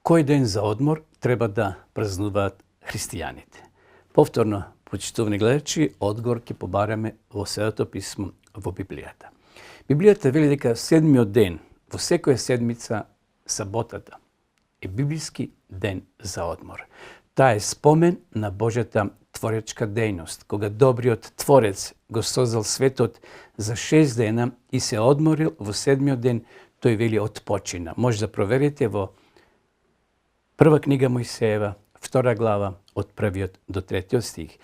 Кој ден за одмор треба да празнуваат христијаните? Повторно, почитувани гледачи, одговор ќе побараме во Светото писмо во Библијата. Библијата вели дека седмиот ден во секоја седмица, саботата, е библиски ден за одмор. Таа е спомен на Божјата творечка дејност, кога добриот Творец го создал светот за 6 дена и се одморил во седмиот ден, тој вели отпочина. Може да проверите во Прва книга Мојсеева, 2 глава, од 1 до 3 стих.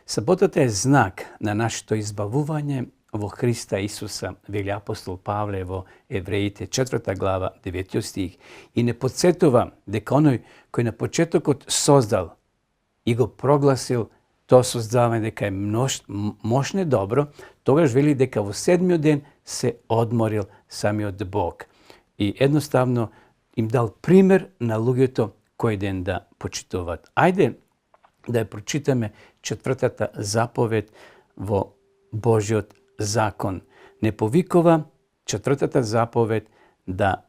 Саботата е знак на нашето избавување во Христа Исуса, вели апостол Павле во Евреите 4 глава, 9 стих. И не подсетува дека оној кој на почетокот создал и го прогласил тоа создавање дека е мощно и добро, тогаш вели дека во седмиот ден се одморил самиот Бог. И едноставно им дал пример на луѓето кој ден да почитуваат. Ајде да ја прочитаме 4-та заповед во Божјиот закон. Не повикува 4-та заповед да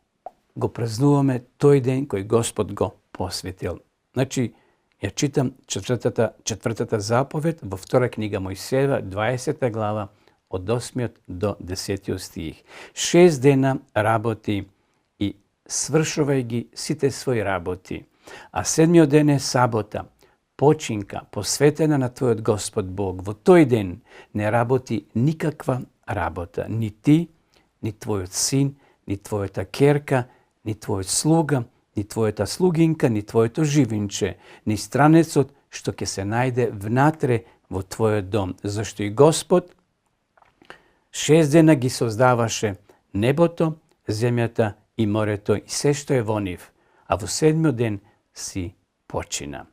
го празнуваме тој ден кој Господ го посветил. Значи, ја читам 4-та заповед во 2 книга Мојсеева, 20 глава, од 8 до 10 стих. 6 дена работи и свршувај ги сите своји работи. А седмиот ден е сабота, починка, посветена на твојот Господ Бог. Во тој ден не работи никаква работа. Ни ти, ни твојот син, ни твојата керка, ни твојот слуга, ни твојата слугинка, ни твоето живинче, ни странецот што ќе се најде внатре во твојот дом. Зашто и Господ 6 дена ги создаваше небото, земјата и морето и се што е во нив, а во седмиот ден си почина.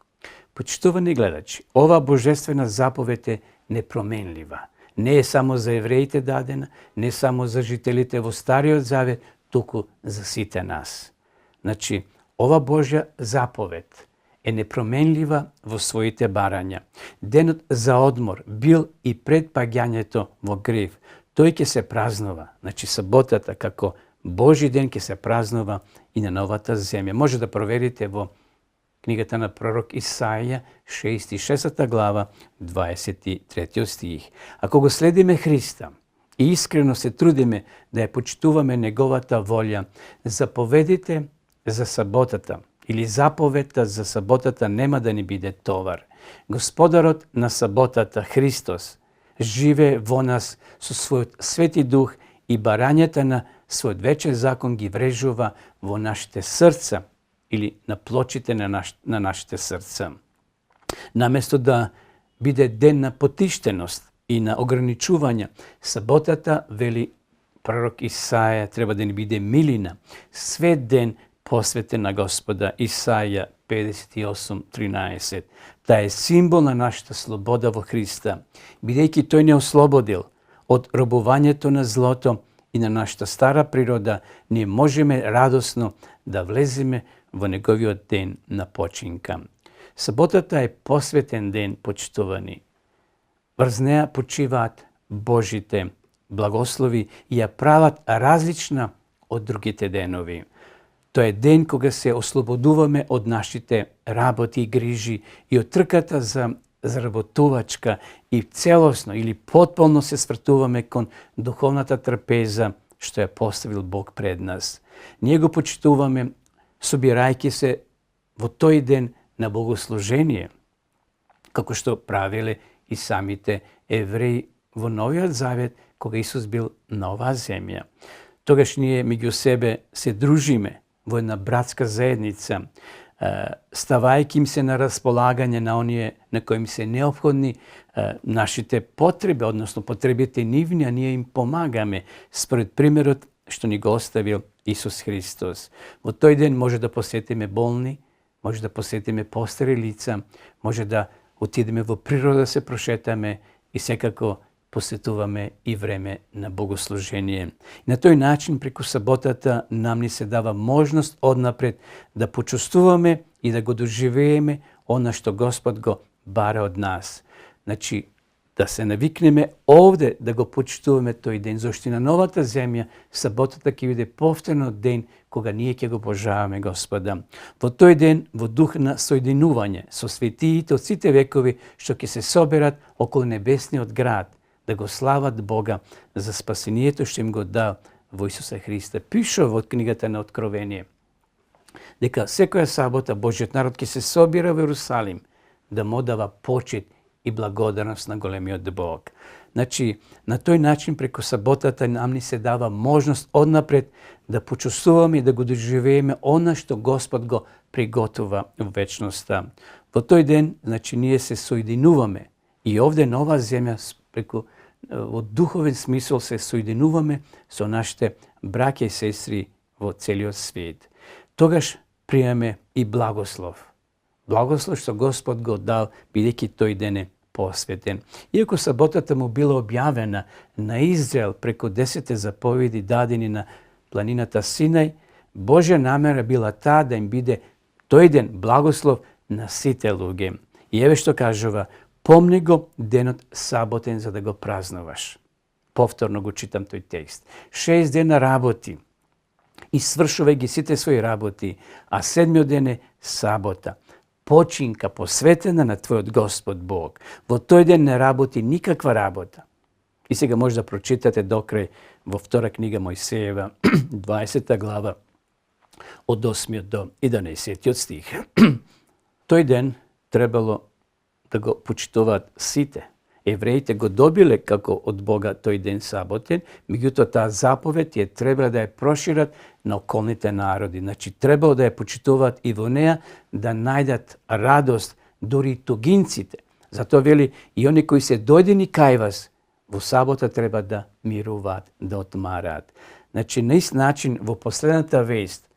Почитувани гледачи, ова божествена заповед е непроменлива. Не е само за евреите дадена, не само за жителите во Стариот Завет, туку за сите нас. Значи, ова Божја заповед е непроменлива во своите барања. Денот за одмор бил и пред паѓањето во грев. Тој ќе се празнува, значи саботата како Божи ден ќе се празнува и на новата земја. Може да проверите во книгата на пророк Исаија, 66 глава, 23 стих. Ако го следиме Христа и искрено се трудиме да ја почитуваме неговата волја, заповедите за саботата или заповедта за саботата нема да ни биде товар. Господарот на саботата, Христос, живее во нас со својот свети дух и барањата на својот вечен закон ги врежува во нашите срца или на плочите на нашите срца. Наместо да биде ден на потиштеност и на ограничување, саботата, вели пророк Исаја, треба да ни биде милина, свет ден посветен на Господа. Исаја 58:13. Таа е символ на нашата слобода во Христа, бидејќи тој не ослободил од робувањето на злото и на нашата стара природа, ние можеме радосно да влеземе во неговиот ден на починка. Саботата е посветен ден, почитувани. Врз неа почиваат Божите благослови и ја прават различна од другите денови. Тоа е ден кога се ослободуваме од нашите работи и грижи и од трката за заработувачка и целосно или потполно се свртуваме кон духовната трпеза што ја поставил Бог пред нас. Ние го почитуваме собирајќи се во тој ден на богослужение, како што правиле и самите евреи во Новиот Завет, кога Исус бил на оваа земја. Тогаш ние меѓу себе се дружиме во една братска заедница, ставајќи им се на располагање на оние на кои им се неопходни нашите потреби, односно потребите нивни, а ние им помагаме според примерот што ни го оставил Исус Христос. Во тој ден може да посетиме болни, може да посетиме постари лица, може да отидеме во природа да се прошетаме и секако посетуваме и време на богослужение. На тој начин, преку саботата, нам ни се дава можност однапред да почувствуваме и да го доживееме она што Господ го бара од нас. Значи, да се навикнеме овде да го почитуваме тој ден, зашто на новата земја саботата ќе биде повторно ден кога ние ќе го обожаваме Господа. Во тој ден, во дух на соединување со светиите од сите векови што ќе се соберат околу небесниот град, да го слават Бога за спасението што им го дал во Исуса Христа. Пише во книгата на Откровение дека секоја сабота Божјиот народ ќе се собира во Ерусалим да му дава почит и благодарност на големиот Бог. Значи, на тој начин преку саботата нам ни се дава можност однапред да почувствуваме и да го доживееме она што Господ го приготова во вечноста. Во тој ден, значи, ние се соединуваме и овде нова земја преку во духовен смисол се соединуваме со нашите браќа и сестри во целиот свет. Тогаш приемаме и благослов. Благослов што Господ го дал, бидејќи тој ден е посветен. Иако саботата му била објавена на Израел преку 10 заповеди дадени на планината Синај, Божја намера била таа да им биде тој ден благослов на сите луѓе. И еве што кажува: помни го денот саботен за да го празнуваш. Повторно го читам тој текст. 6 дена работи и свршувај ги сите своји работи, а 7-миот ден е сабота. Починка посветена на твојот Господ Бог. Во тој ден не работи никаква работа. И сега може да прочитате докрај во втора книга Мојсеева, 20 глава, од 8 до 11 стих. Тој ден требало да го почитуваат сите. Евреите го добиле како од Бога тој ден саботен, меѓутоа таа заповед ја требало да ја прошират на околните народи. Значи, требало да ја почитуваат и во неа да најдат радост, дури и тугинците. Затоа вели, и они кои се дојдени кај вас, во сабота треба да мируваат, да отмараат. Значи, на ист начин, во последната вест,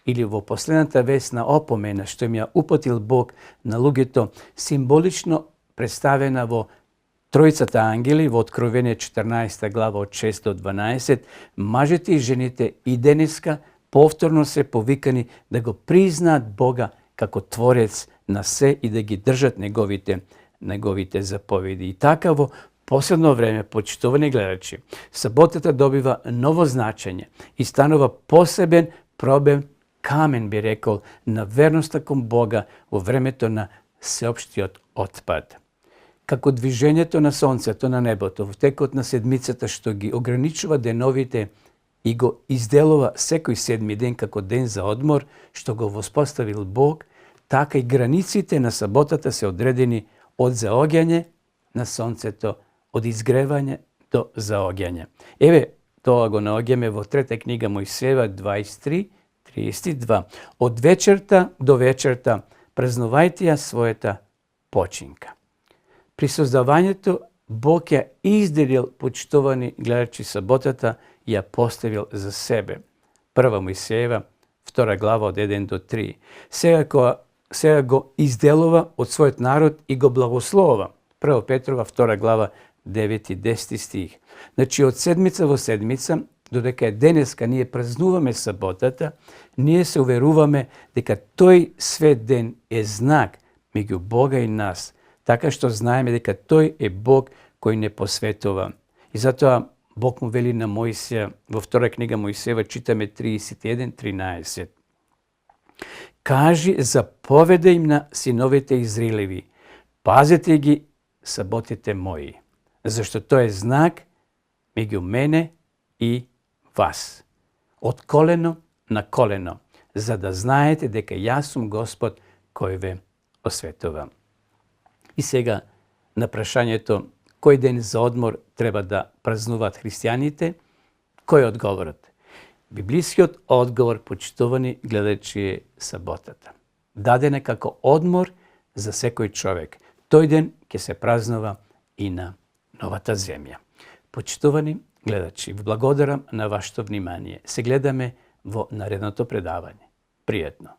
или во последната вест на опомена, што им ја упатил Бог на луѓето, символично представена во Тројцата ангели во Откровение 14 глава од 6 до 12, мажите и жените и денеска повторно се повикани да го признаат Бога како Творец на се и да ги држат неговите заповеди. И така во последно време, почитувани гледачи, саботата добива ново значење и станува посебен пробен камен, би рекол, на верноста кон Бога во времето на сеопштиот отпад. Како движењето на сонцето на небото во текот на седмицата што ги ограничува деновите и го изделува секој седми ден како ден за одмор, што го воспоставил Бог, така и границите на саботата се одредени од заоѓање на сонцето, од изгревање до заоѓање. Еве, тоа го наоѓаме во трета книга Мојсеева 23:32. Од вечерта до вечерта празнувајте ја својата починка. При создавањето Бог ја изделил, почитувани гледачи, саботата и ја поставил за себе. Прва Мојсеева, 2 глава од 1 до 3. Сега го изделува од својот народ и го благословува. 1 Петрова, 2 глава, 9 и 10 стих. Значи, од седмица во седмица, додека е денеска ние празнуваме саботата, ние се уверуваме дека тој свет ден е знак меѓу Бога и нас, така што знаеме дека тој е Бог кој не посветува. И затоа Бог му вели на Мојсија, во втора книга Мојсеева читаме 31:13. Кажи, заповедај им на синовите Израилеви, пазете ги саботите мои, зашто тој е знак меѓу мене и вас, од колено на колено, за да знаете дека јас сум Господ кој ве осветува. И сега на прашањето кој ден за одмор треба да празнуваат христијаните, кој е одговорот? Библискиот одговор, почитувани гледачи, е саботата. Даден е како одмор за секој човек. Тој ден ќе се празнува и на новата земја. Почитувани гледачи, благодарам на вашето внимание. Се гледаме во наредното предавање. Пријатно!